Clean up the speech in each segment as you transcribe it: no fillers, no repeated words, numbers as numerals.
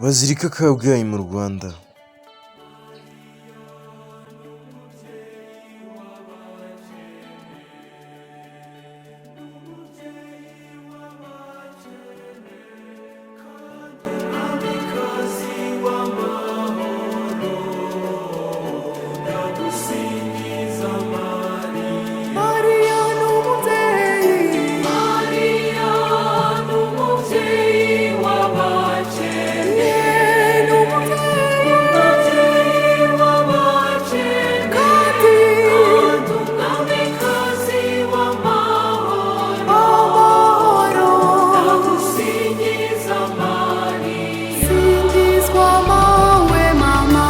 Bazilika Kabgayi mu Rwanda. Mariya ni umubyeyi, Mariya ni umubyeyi w'abakene, ni umubyeyi, umubyeyi w'abakene, kandi kandi umwamikazi w'amahoro, amahoro. Ndagusingiza Mariya. Singizwa mawe mama.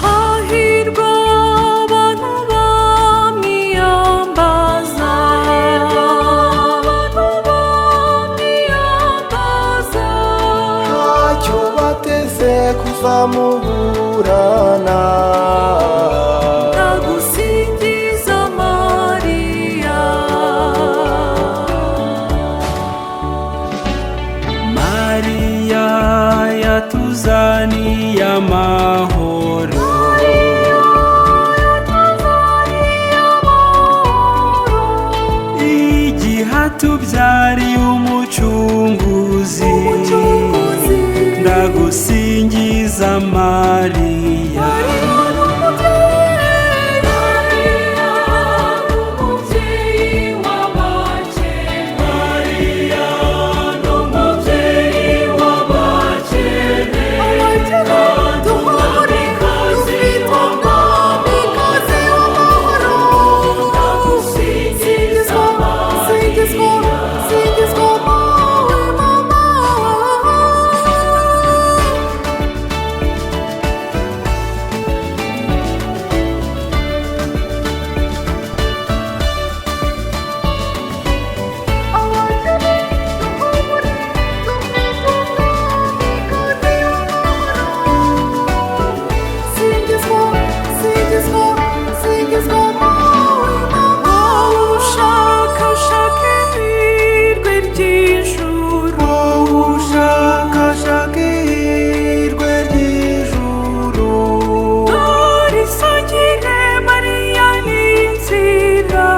Hahirwa abantu bamwiyambaza, abantu bamwiyambaza. Ntacyo bateze kuzamuburana. Ndagusingiza Mariya. Mariya yatuzaniye amahoro. Igihe atubyariye umucunguzi. Umucunguzi. Ndagusingiza Mariya. Mariya ni umubyeyi, Mariya ni umubyeyi w'abakene, Mariya ni umubyeyi w'abakene, abakene duhore dufite umwamikazi w'amahoro. Ndagusingiza Singizwa, singizwa, singizwa mawe mama. Abakene duhore dufite umwamikazi w'amahoro. Singizwa, singizwa, singizwa mawe mama. Ushakashaka ihirwe ry'ijuru, Wowe ushakashaka ihirwe ry'ijuru, Risangire Mariya n'inzira,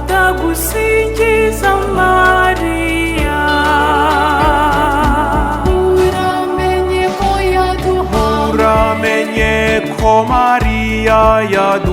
ndagusingiza Mariya. Uramenye ko yaduhaye, uramenye ko Mariya yaduhaye.